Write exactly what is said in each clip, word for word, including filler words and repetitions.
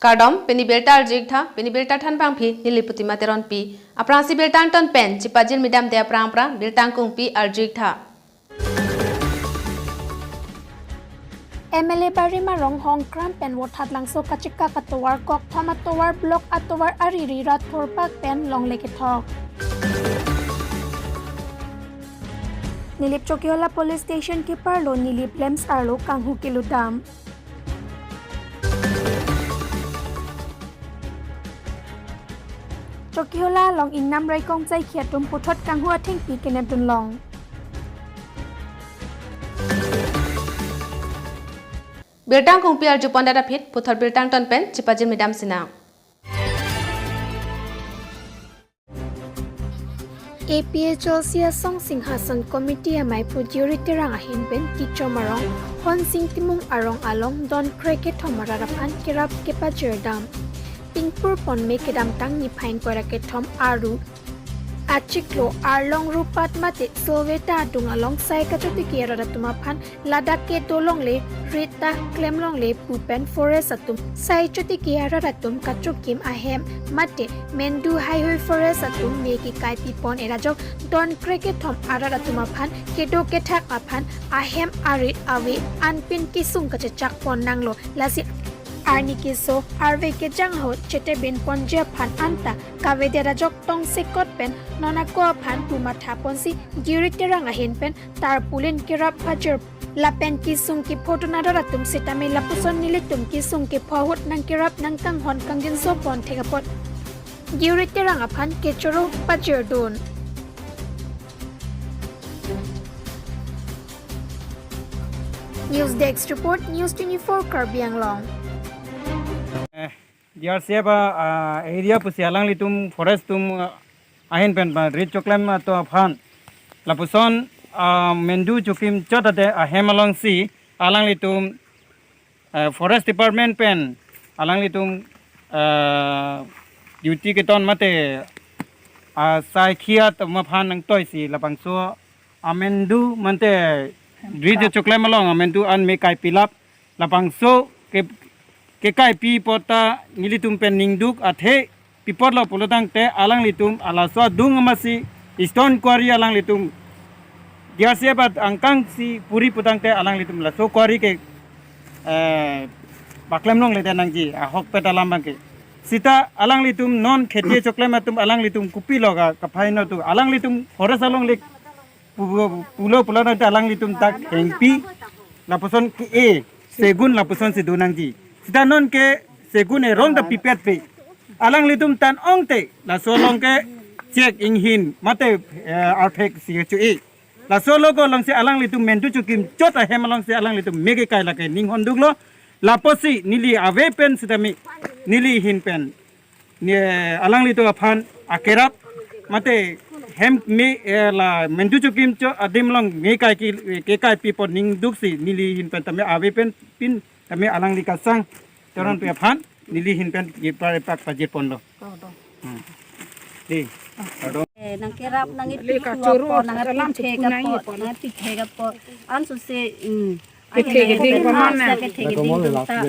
Kardom, pini birta arju-ik tha, pini birta thanbangpi neli Putima Teronpi. Aphrangsi birta angton pen chipajirmi damde aphrang aphrang birta angkungpi arju-ik tha. M L A Barim arong Hongkram pen Vothatlangso kachekak atovar, kokthom atovar, block atovar ariri rat thurpak pen longle kethok. Nilip Chokihola Police Station keparlo Nilip Lamps arlo kanghu keludam. Chokihola along Ingnam Raikong Saikhi atum puthot kanghu athengpi kenep dunlong. Birta angkungpi arjupon dada phit, puthot birta angton pen chipajirmi dam sinang. A P H L C asong Singhason Committee amei Pujuri Terang ahin pen Kichom arong, Honsing Timung arong along don krekethom arat aphan kerap kepajirdam. Pingpur pon me kedamtang niphai ingkoi ra kethom aru achiklo Arlong Rupat mate Soveta adung along sai kachotiki arat atum aphan ladak kedo longle, rit ta klem longle pu pen forest atum sai chotiki arat atum kachokim ahem mate Mendu Haihui forest atum me kekaipi pon-et ajok don krekethom arat atum aphan kedo kethak aphan ahem arit ave anpin kesung kachechak pon nanglo. Lasi arni keso arve kejang ahut chetebin ponji aphan anta kavedet ajok tongsekot pen non ako aphan pu matha ponsi Giri Terang ahin pen tarpaulin kerap pajir lapen kesung kephodun arat atum sitame lapuson nelitum kesung kepho ahut nangkerap nangkanghon kangjinso pon thek apot Giri Terang aphan kechoro pajirdun. News Desk Report, News twenty-four Karbi Anglong. D R C F a, ah, area pusi alanglitum forest atum, ah, ahin pen ba rit choklem atum aphan lapuson, ah, Mendu chokim chot ate ahem alongsi alanglitum, ah, forest department pen alanglitum, ah, duty keton mate, ah, saikhi atum aphan nangtoisi labangso amendu mate rit choklem along amendu an me kaipilap labangso ke, kekaipi apot ta nelitum pen ningduk athe pi apotlo pulotangte alanglitum alaso adung amatsi stone quarry alanglitum D R C F angkangsi puri putangte alanglitum laso quarry ke, eh, paklem longle te nangji ahokpet alam abangke. Sita alanglitum non kheti choklem atum alanglitum kopilo ka kaphai no tu alanglitum forest alongle pu-, pulo pulo nangte alanglitum dak hengpi lapuson ke-e segun lapusonsi do nangji. Sita non ke segun erong ta pipetpe. Alanglitum tan ongte laso along ke chek inghin mate, eh, arphek si cho-e. Laso along ko alongsi alanglitum Mendu chokim chot ahem alongsi alanglitum me kekai lake ninghon duklo. Lapusi neli ave pen sitame neli ahin pen ne alanglitum aphan akerap mate hem me, eh, la Mendu chokim chot adim along me kai ki, eh, kekaipi pon ningduksi neli ahin pen tame ave pen pin tame alangli kasang Teronpi aphan neli ahin pen ipar ipak pajir ponlo. Hmm. Di. Eh, nangkerap nang ipik kachoro apot, nang alam ipik thek apot, nang ipik thek apot. Anso se, hmm. Kethe keding paman na. Kethe keding ta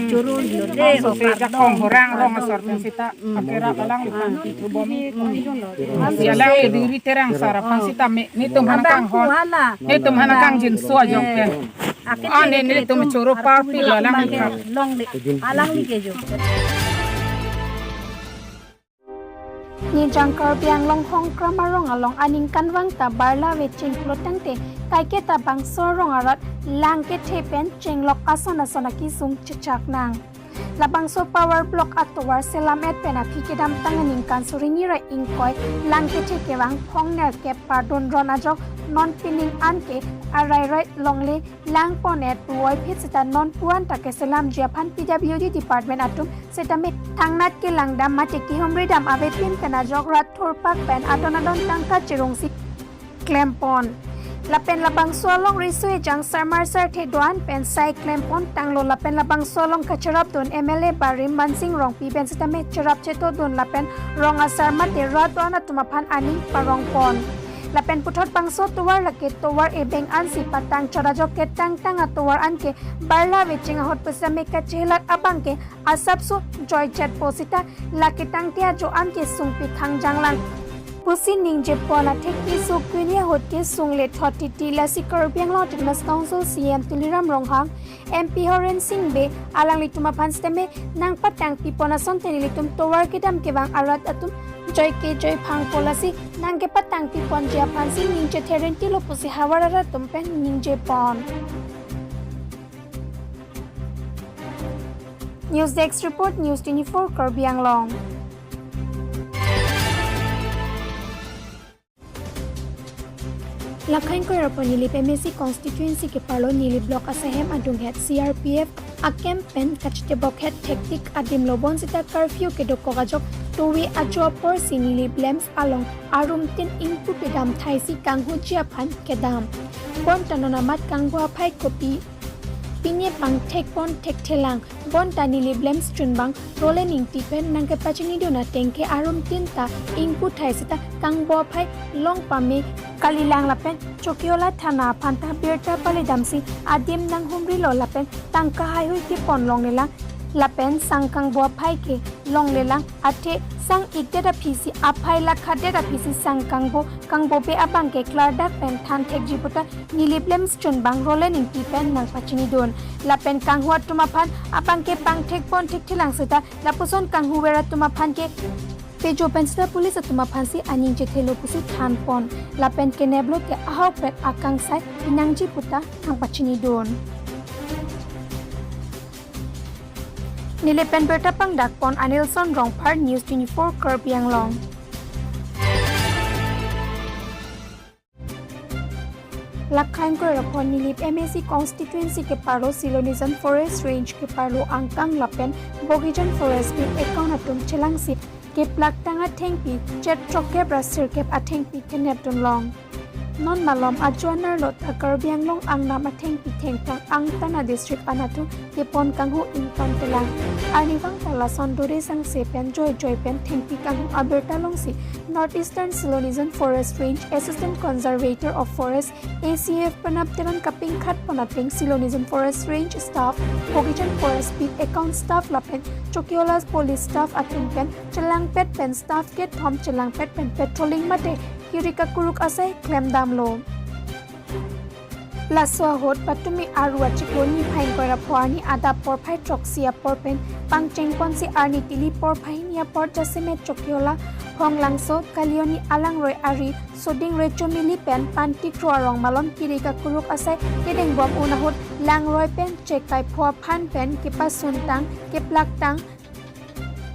choro lo de, anso se ho jakong horang rong asor pen sita. Hmm. Akerap alang lupan ipik bomi. Hmm. Si alang Giri Terang sar aphan sita me, netum aphan nangkanghon. Netum aphan nangkangjinso ajok pen. Ane netum choro party lo alang ikha. Longle, alangli kejo. Nijang Karbi Anglong Hongkram arong along aningkanvang ta barla veching pulotangte kaiketa bangso arong arat lang kethe pen chenglok ason ason akesung chechak nang. Labangso power block atovar selam-et pen aphi kedamtang aningkan suri hini ra ingkoi lang kethe kevang phongnerkep pardun ron ajok non pining an ke arairai longle lang pon-et puvoiphit sita non pu-an ta keselamji aphan P W D department atum sitame thangnat kelangdam mate kehumridam avepin pen ajok rat thurpak pen adon adon tangka chirungsi klempon. Lapen labangso along riso ejang sarmar sarthe do-an pen sai klempon tanglo lapen labangso along kacherapdun M L A Barim Mansing Rongpi pen sitame cherap chetodun lapen rong asar mate rat do-an atum aphan aning parongpon. Lapen puthot bangso tovar lake tovar ebeng ansi patang chot ajok ketangtang atovar anke barla vecheng ahut pusitame kachehelat abangke asapso joichet pusita lake tangte ajo anke sungpi khangjanglang pusi ningjepon. Atheke keso kuni ahut ke sungle thot titi. Lasi Karbi Anglong Autonomous Council C E M Tuliram Ronghang, M P Horen Sing Bey alanglitum aphan sitame nangpatangpipon asonte nelitum tovar kedam kevang arat atum joike joiphangpo. Lasi nangkepatangpiponji aphansi ningje therentilo pusi havar arat atum pen ningjepon. News Desk Report, News twenty-four Karbi Anglong. Lakha ingkoi ra pho Nilip M A C constituency keparlo Nilip block asaihem adunghet C R P F a-camp pen kachetebokhet thektik adimlo bonsita curfew kedokok ajok tovi ajo aporsi Nilip LAMPS along arum tin ingpu pedam thaisi kanghuji aphan kedam. Bonta non amat kangbo aphai kopi pine pangthekpon thekthelang. Bonta Nilip LAMPS chunbang Rolen Ingti pen nangkepachinidun ateng ke arum tin ta ingpu thai seta kangbo aphai long pame kalilang lapen Chokihola thana aphan ta birta paledamsi adim nanghumrilo lapen tangka haihui kepon longlelang lapen sang kangbo aphai ke longlelang, athe sang ikdet aphisi aphai lakhadet aphisi sang kangbo, kangbobe abangke klardak pen thanthekji puta Nilip LAMPS chunbang Rolen Ingti pen nangpachinidun. Lapen kanghu atum aphan abangke pangthekpon thekthelang seta lapuson kanghuver atum aphan ke pejo pen seta police atum aphansi aning chethelo pusi thanpon. Lapen keneplo te ahok pen akangsai pinangji puta nangpachinidun. Nilip pen birta pangdakpon Anilson Rongphar, News twenty-four Karbi Anglong. Lakha ingkoi ra pho Nilip M A C constituency keparlo Silonijan Forest Range keparlo angkang lapen Bogijan Forest Beat account atum chelangsi keplaktang athengpi chet throkkep ra sirkep athengpi kenepdunlong. Non malom ajo anerlo ta Karbi Anglong angnam athengpi thengphrang angtan a-district anatthu kepon kanghu ingtontelang. Arnivang ta lason dore sangse pen joijoi pen thengpi kanghu abirta longsi North Eastern Silonijan Forest Range Assistant Conservator of Forest, A C F Pranab Teron kapingkhatpon ateng Silonijan Forest Range staff, Bogijan Forest Beat account staff lapen Chokihola police staff atum pen chelangpet pen staff kethom chelangpet pen patrolling mate kiri kakuruk asai klemdamlo. Laso ahut patumi aru achiklo niphai ingkoi ra pho arni adap porphai throksi apor pen pangchengponsi arni tili porphai hini apor jasemet Chokihola, Phonglangso, Kalioni alangroi ari Soding Rechomili pen Pantikro arong malom kiri kakuruk asai kedengbom un ahut langroi pen chekai pho aphan pen kepasuntang keplaktang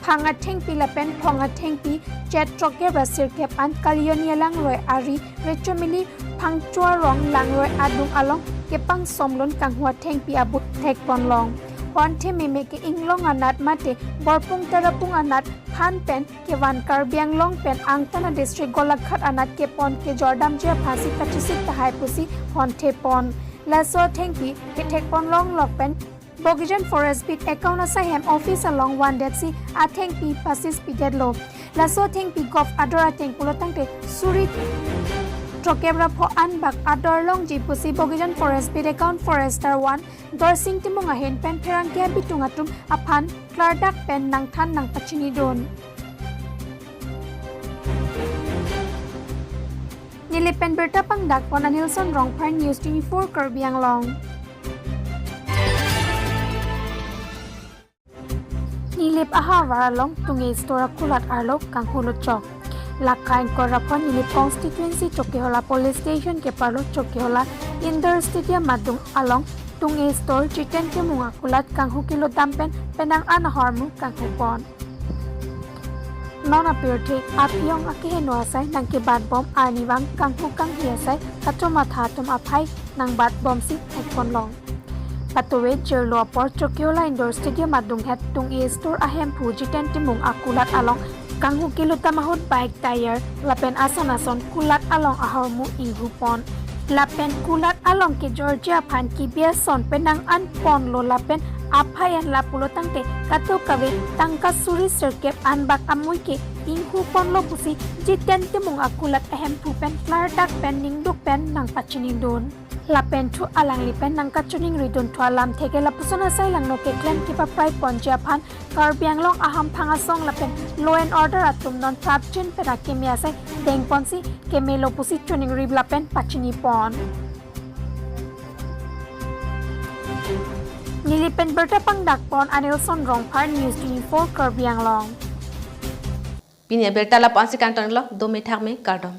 phang athengpi lapen phong athengpi chet throkkep ra sirkep an Kalioni alangroi ari Rechomili Phangcho arong langroi adung along kepangsomlun kanghu athengpi abut thekponlong. Honthe meme ke inglong anat mate Borpung Tarapung anat phan pen kevan Karbi Anglong pen angtan a-district Golaghat anat kepon kejordamji aphansi kachesik tahai pusi honthepon. Laso athengpi kethekponlong lok pen Bogijan Forest Beat account asaihem office along vandetsi athengpi pasis pidetlo. Laso athengpi gov ador ateng pulo tangte suri throkkep ra pho anbak ador longji pusi Bogijan Forest Beat account forester one Dorsing Timung ahin pen pherangke abitung atum aphan klardak pen nangthan nangpachinidun. Nilip pen birta pangdakpon Anilson Rongphar, News twenty-four Karbi Anglong. Nilip ahavar along Tung-e store akulat arlo kanghu lochok. Lakha ingkoi ra pho Nilip constituency Chokihola police station keparlo Chokihola indoor stadium adung along Tung-e store Jiten Timung akulat kanghu kilo dam pen penang an ahormu kanghupon. Non apirthe apiyong akeheno asai nangkebatbom arnivang kanghu kanghi asai kachoma tha atum aphai nangbatbomsi thekponlong. Patuve jirlo apor Chokihola indoor stadium adunghet Tung-e store ahemphu Jiten Timung akulat along kanghu kilo dam ahut bike tyre lapen ason ason kulat along ahormu inghupon. Lapen kulat along kejorji aphan kebi ason penang anponlo lapen Aphai an lapulo tangte kadokave tangka suri sirkep anbak amui ke inghu ponlo pusi Jiten Timung akulak ahemphu pen klardak pen ningduk pen nangpachinidun. Lapen thu alangli pen nangkachiningridun thu alamthe ke lapuson asai langno keklem kepaprai ponji aphan Karbi Anglong ahamphang asong lapen law and order atum non prapjin pen akeme asai dengponsi kemelo pusi chiningri lapen pachinipon. Neli pen birta pangdakpon Anilson Rongphar, News twenty-four Karbi Anglong. Pini abirta lapu-ansi kangtonlo, dome thakme, kardom.